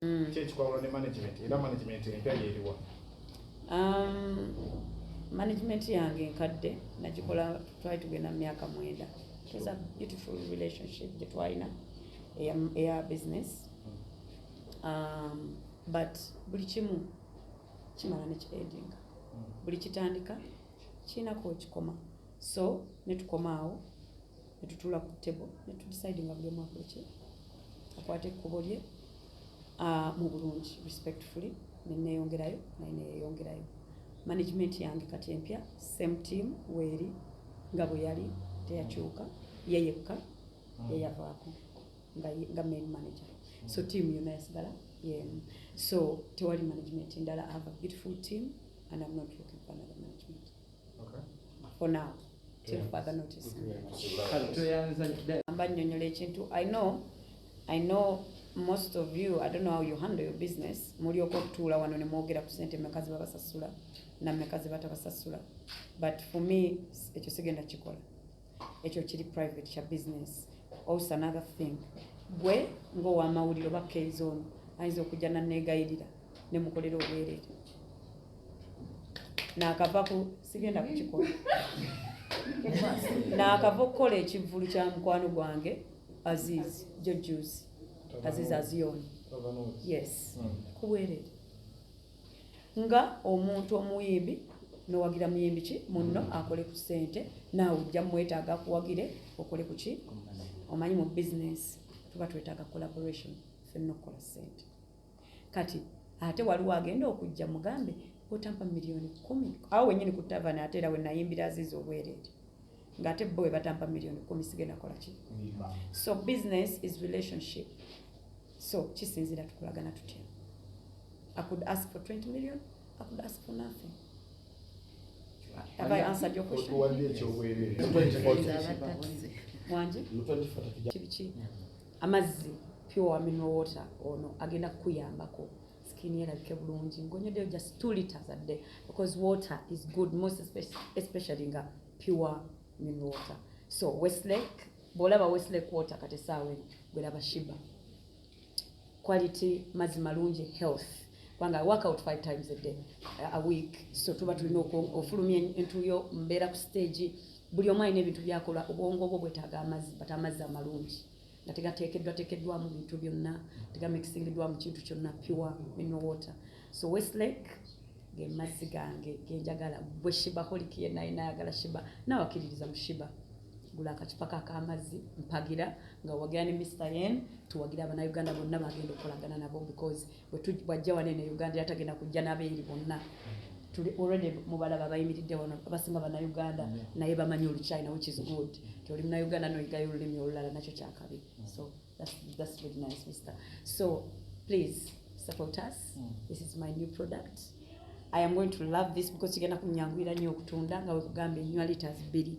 Ki ekikwawula ne management, era management empya yeeriwa? Management yange enkadde nagikola, twali tugenda mu myaka 9. It was a beautiful relationship gye twalina eya business, but buli kimu kimala nekiendinga, buli kitandika kirinako wekikoma. So netukoma awo, netutuula ku table, netudecidinga buli omu akole ki, akwate ekkubo lye mu bulungi, respectfully. Neneyongerayo naye neyeyongerayo. Management yange kati empya, same team weeri nga bwe yali, teyakyuka. Ye yekka yeyavaako nga main manager, so team yonna yasigala yemu. So tewali management ndala. I have a beautiful team and I'm not looking for another management for now till further notice. Kale tweyanza. Mba nnyonnyola ekintu. I know most of you, I don't know how you handle your business, mulyoka okutuula wano ne mwogera ku sente mmeka ze babasasula na mmeka ze batabasasula, but for me ekyo sigenda kikola. Ekyo kiri private, kya business. Also another thing, gwe ng'owamawulire oba Kzone ayinza okujja nanneegayirira ne mukolera obwereere naakava ku, sigenda kukikola. Naakava okukola ekivvulu kya mukwano gwange Aziz Jojuzi, Aziz Azion. Yes, ku bwereere, nga omuntu omuyimbi nowagira muyimbi ki munno akole ku ssente, naawe ojja mwetaaga akuwagire okole ku ki. Omanyi mu business tuba twetaaga collaboration ffenna okukola ssente. Kati ate waliwo agenda okujja mugambe otampa miliyoni 10 awo wenyini ku tavani, ate era we nayimbira Aziz obwereere, ng'ate bo we batampa miliyoni 10 sigenda kola ki. So business is relationship, so kisinziira tukolagana tutya. I could ask for 20 million, I could ask for nothing. Have I answered your question? Otuwadde ekyobwereere. Wangi kibiki amazzi pure mineral water ono agenda kukuyambako skin erabike bulungi ng'onyweddeyo just 2 liters a day, because water is good, most especially nga pure mineral water. So Westlake, bw'olaba Westlake water kati essaawa eno gweraba Sheebah quality, mazzi malungi, health, kubanga I work out five times a day, a week. So tuba tulina ofulumya entuyo, mbeera ku stage, buli omu alina ebintu byakola, obwongo bwo bwetaaga amazzi, but amazzi amalungi nga tegateekeddwa teekeddwamu bintu byonna, tegamixingiddwa mu kintu kyonna, pure mineral water. So Westlake ge mazzi gange genjagala. Gwe Sheebaholic yenna yenna ayagala Sheebah naawe akkiririza mu Sheebah, gula akacupa kak'amazzi, mpagira nga wagira ne Mr Yen, tuwagira Abannayuganda bonna bagenda okukolagana nabo, because bwajja wano eno e Uganda yatagenda kujja n'abeeri bonna. Tuli already mubalaba bayimiridde wano, abasinga Bannayuganda naye bamanyi Oluchina, which is good. Ti oli Munnayuganda noyigayo olulimi olulala, nakyo kyakabi. So that's really nice, Mr. So please support us. This is my new product. I am going to love this because kigenda kunyanguyira nnyo okutunda, nga wekugamba enywa liters 2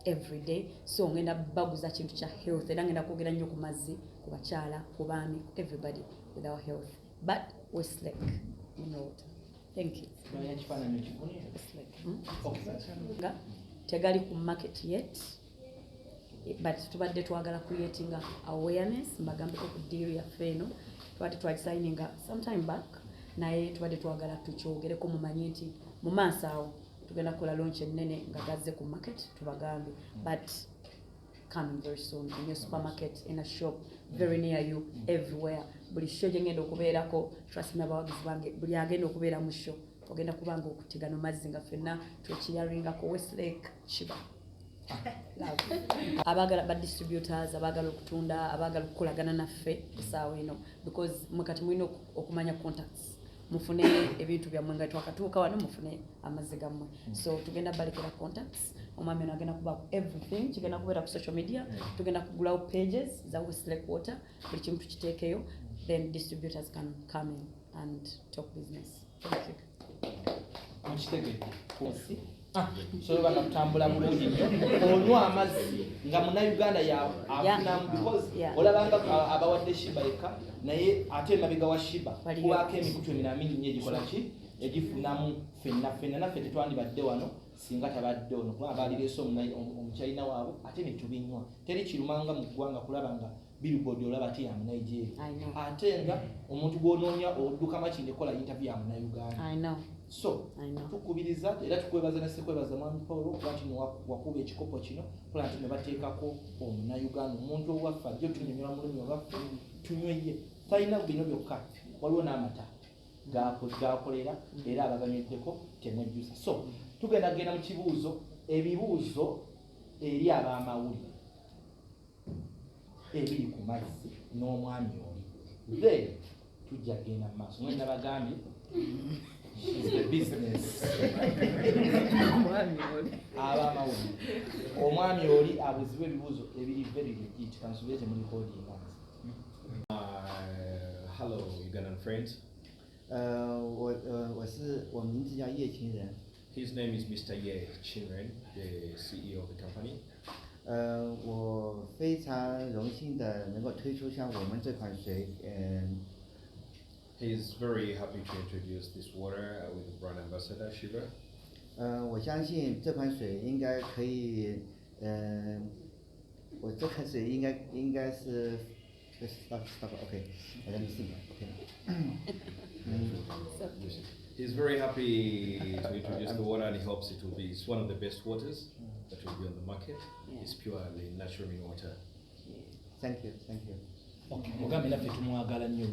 every day. So ngenda baguza kintu kya health, era ngenda kwogera nnyo ku mazzi, ku bakyala, ku baami, everybody with our health. But Westlake mineral water. Thank you. Ekifaananyi okifune. Westlake, Nga tegali ku market yet, but tubadde twagala creating awareness, mbagambeko ku deal yaffe eno. Tubadde twagisigninga sometime back, naye tubadde twagala tukyogereko mumanye nti mu maaso awo tugenda kukola launch ennene nga gazze ku market, tubagambe. But coming very soon in your supermarket, in a shop very near you, everywhere. Buli show gye ngenda okubeerako, trust me, abawagizi bange, buli agenda okubeera mu show ogenda kubanga okutigano mazzi nga ffenna twekiyaringako Westlake Sheebah Love. Abaagala ba distributors, abaagala okutunda, abaagala okukolagana naffe essaawa eno, because mwe kati mulina okumanya contacts, mufune ebintu byammwe nga twakatuuka wano, mufune amazzi gammwe. So tugenda balekera contacts. Omwami ono agenda kubaako everything, kigenda kubeera ku social media, tugenda kugulawo pages za Westlake Water, buli kimu tukiteekeyo, then distributors can come in and talk business. Thank you. Mukitegedde, so nga tutambula bulungi nnyo, onywa amazzi nga Munnayuganda afunamu, because olabanga abawadde Sheebah yekka, naye ate emabega wa Sheebah Waliyo. Kubaako emikutu emirala mingi nnyo egikola ki, egifunamu. Ffenna ffenna naffe tetwandibadde wano singa tabadde ono, kubanga baalireese Omuchina waabwe ate ne tubinywa. Teri kirumanga mu ggwanga kulaba nga Billboard olaba ate ya Munigeria. I know. Ate nga omuntu gw'onoonya odduka Makindye kola interview ya Munauganda. I know. So I know. tukubiriza era tukwebaza ne sekwebaza mwami Paul okuba nti no wakuba ekikopo kino, kola nti ne bateekako Omunauganda, omuntu owaffe ajja otunyonyola mu lulimi olwaffe tunyweye. Talina bino byokka, waliwo n'amata gakolera era abaganyweddeko temwejjusa. So tugenda genda mu kibuuzo, ebibuuzo eri ab'amawulire ebiri ku mazzi n'omwami oli, then tujja kugenda mu maaso. Mwe nabagambye is the business. Ab'amawulire, omwami oli abuuzibwa ebibuuzo ebiri very legit. Kansubire temulikodinga nze. Hello, Ugandan friends. 我名字叫叶情人。 His name is Mr. Ye Qinren, the CEO of the company. 我非常荣幸的能够推出像我们这款水， He's very happy to introduce this water with the brand ambassador Sheebah. 我相信这款水应该可以，我这款水应该是，stop stop OK， let me think OK。 He's very happy to introduce the water, and he hopes it will be it's one of the best waters that will be on the market. It's purely natural mineral water. Thank you, thank you. Okay, mugambe naffe tumwagala nnyo.